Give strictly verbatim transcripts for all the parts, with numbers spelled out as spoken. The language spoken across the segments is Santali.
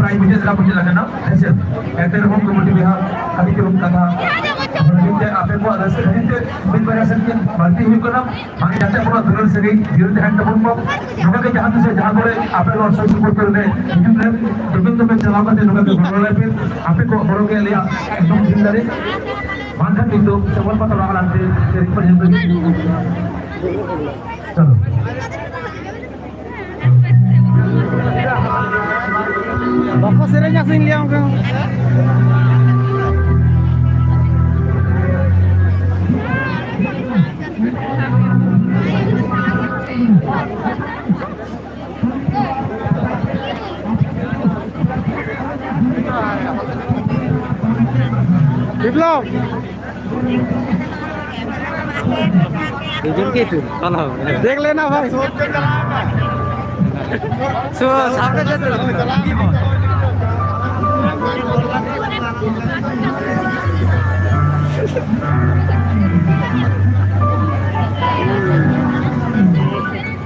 ᱟᱭ ᱵᱩᱡᱷᱟᱹᱜ ᱠᱟᱱᱟ, ᱵᱩᱡᱷᱟᱹᱜ ᱠᱟᱱᱟ, ᱦᱮᱸ ᱥᱮ? ᱮᱱᱛᱮ ᱨᱮᱦᱚᱸ ᱠᱚᱢᱤᱴᱤ ᱵᱚᱭᱦᱟ ᱟᱹᱰᱤ ᱪᱚᱨᱚᱠ ᱠᱟᱛᱷᱟ᱾ ᱚᱱᱟ ᱞᱟᱹᱜᱤᱫ ᱛᱮ ᱟᱯᱮ ᱠᱚᱣᱟᱜ ᱨᱟᱹᱥᱠᱟᱹ ᱠᱷᱟᱹᱛᱤᱨ ᱛᱮ ᱢᱤᱫ ᱵᱟᱨᱭᱟ ᱥᱮᱨᱮᱧ ᱵᱟᱹᱲᱛᱤ ᱦᱩᱭᱩᱜ ᱠᱟᱱᱟ᱾ ᱢᱟᱱᱮ ᱡᱟᱛᱮ ᱟᱵᱚᱣᱟᱜ ᱫᱩᱞᱟᱹᱲ ᱥᱟᱹᱜᱟᱹᱭ ᱡᱤᱭᱟᱹᱲ ᱛᱟᱦᱮᱱ ᱛᱟᱵᱚᱱ ᱢᱟ᱾ ᱱᱚᱝᱠᱟ ᱜᱮ ᱡᱟᱦᱟᱸ ᱛᱤᱥ ᱡᱟᱦᱟᱸ ᱠᱚᱨᱮ ᱟᱯᱮ ᱱᱚᱣᱟ ᱥᱩᱨ ᱥᱩᱯᱩᱨ ᱠᱚᱨᱮ ᱦᱤᱡᱩᱜ ᱨᱮ ᱫᱚᱢᱮ ᱫᱚᱢᱮ ᱪᱟᱞᱟᱣ ᱠᱟᱛᱮ ᱱᱚᱝᱠᱟ ᱜᱮ ᱜᱚᱲᱚ ᱟᱞᱮ ᱯᱮ᱾ ᱟᱯᱮ ᱠᱚᱣᱟᱜ ᱜᱚᱲᱚ ᱜᱮ ᱟᱞᱮᱭᱟᱜ ᱮᱠᱫᱚᱢ ᱡᱤᱞ ᱫᱟᱲᱮ᱾ ᱵᱟᱝᱠᱷᱟᱱ ᱠᱤᱱᱛᱩ ᱥᱮ ᱚᱞ ᱯᱟᱛᱷᱟᱢ ᱟᱲᱟᱝ ᱛᱮ ᱥᱮᱨᱮᱧ ᱠᱚ ᱧᱮᱞ ᱯᱮ᱾ ᱪᱚᱞᱚ᱾ ᱵᱟᱠᱚ ᱥᱮᱨᱮᱧᱟ ᱥᱮ ᱤᱧ ᱞᱟᱹᱭᱟᱢ ᱠᱟᱱᱟ᱾ ᱵᱤᱯᱞᱚᱵ! ᱵᱤᱡᱮᱯᱤ ᱛᱚ, ᱠᱟᱞᱟ ᱦᱚ᱾ ᱫᱮᱠᱷ ᱞᱮᱱᱟ ᱵᱷᱟᱭ᱾ ᱥᱩ, ᱥᱟᱵ ᱠᱟᱛᱮ ᱫᱚ᱾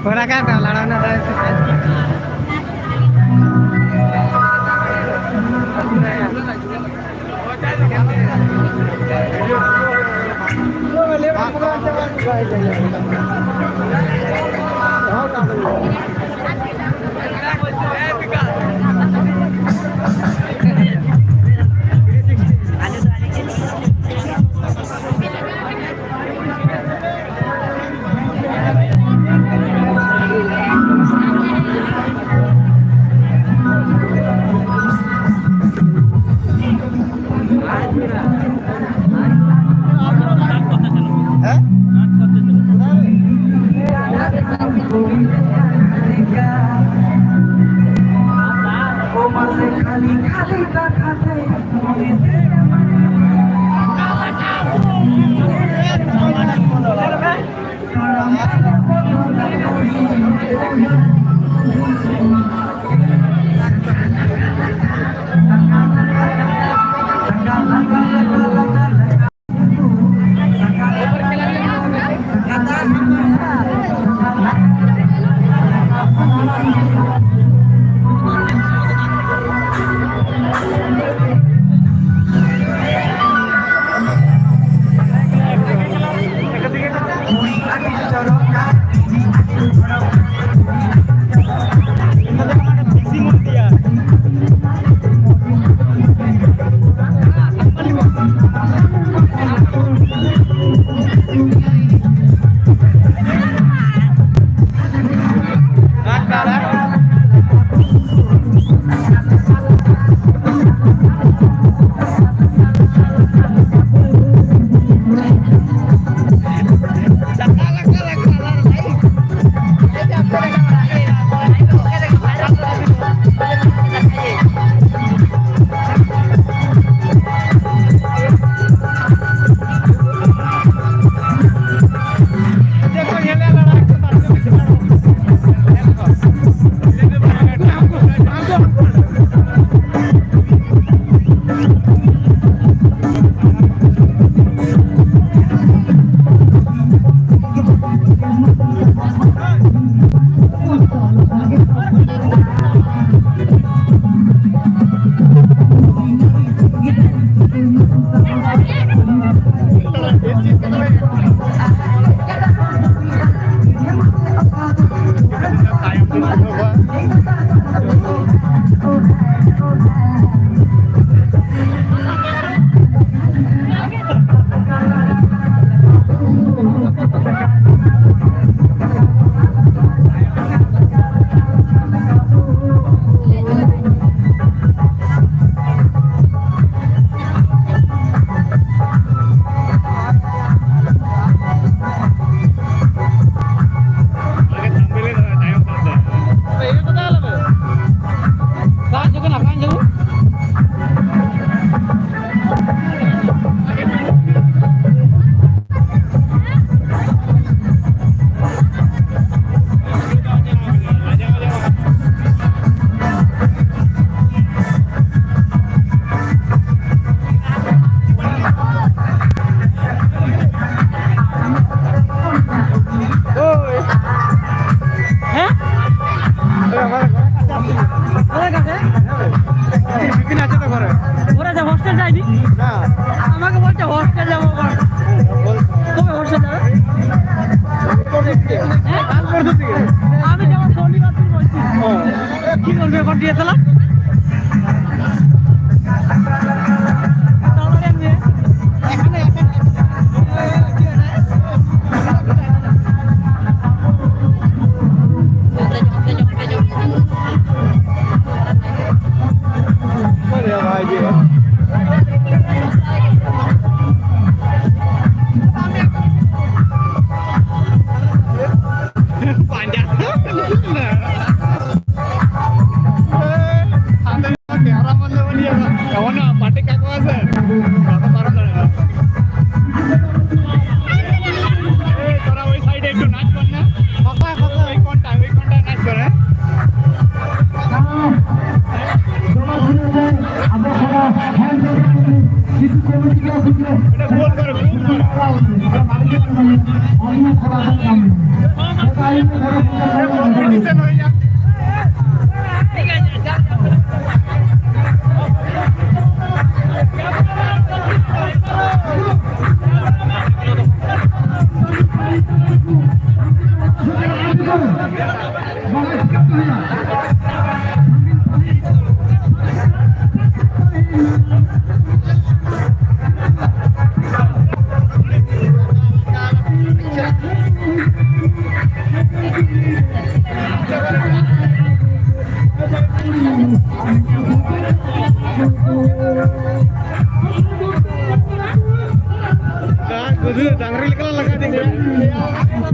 ᱯᱚᱨᱟ ᱠᱟ ᱞᱟᱲᱟ ᱱᱟ ᱫᱟ᱾ ᱦᱮᱸ? ᱚᱠᱟ ᱞᱮᱠᱟ ᱛᱮ? ᱵᱤᱯᱤᱱ আছে তো ঘরে? ঘরে যা, হোস্টেল যায়নি? না। আমাকে বলছে হোস্টেল যাবো আবার। কবে হোস্টেল যাবে? পরশু থেকে। হ্যাঁ? কাল পরশু থেকে। আমি যাবো শনিবার দিন বলছি। ও। কি করবে এখন ডিএসএলআর? তাড়াতাড়ি আনবে। এখানে, এখানে। अरे भाई जी। ᱚᱱᱟ ᱯᱟᱴᱤ ᱠᱟᱠᱚᱣᱟ ᱥᱮ, ᱵᱟᱠᱚ ᱯᱟᱨᱚᱢ ᱫᱟᱲᱮᱭᱟᱜᱼᱟ᱾ এই, তোরা ওই সাইডে একটু নাচ কর না। ফাঁকা, ফাঁকা। ওই কোনটা, ওই কোনটা নাচ করে? এটা গোল করো, গোল করো। কম্পিটিশন হয়ে যাক। ᱰᱟᱝᱨᱤ ᱞᱮᱠᱟ ᱞᱟᱜᱟ ᱤᱫᱤ ᱠᱟᱱᱟ᱾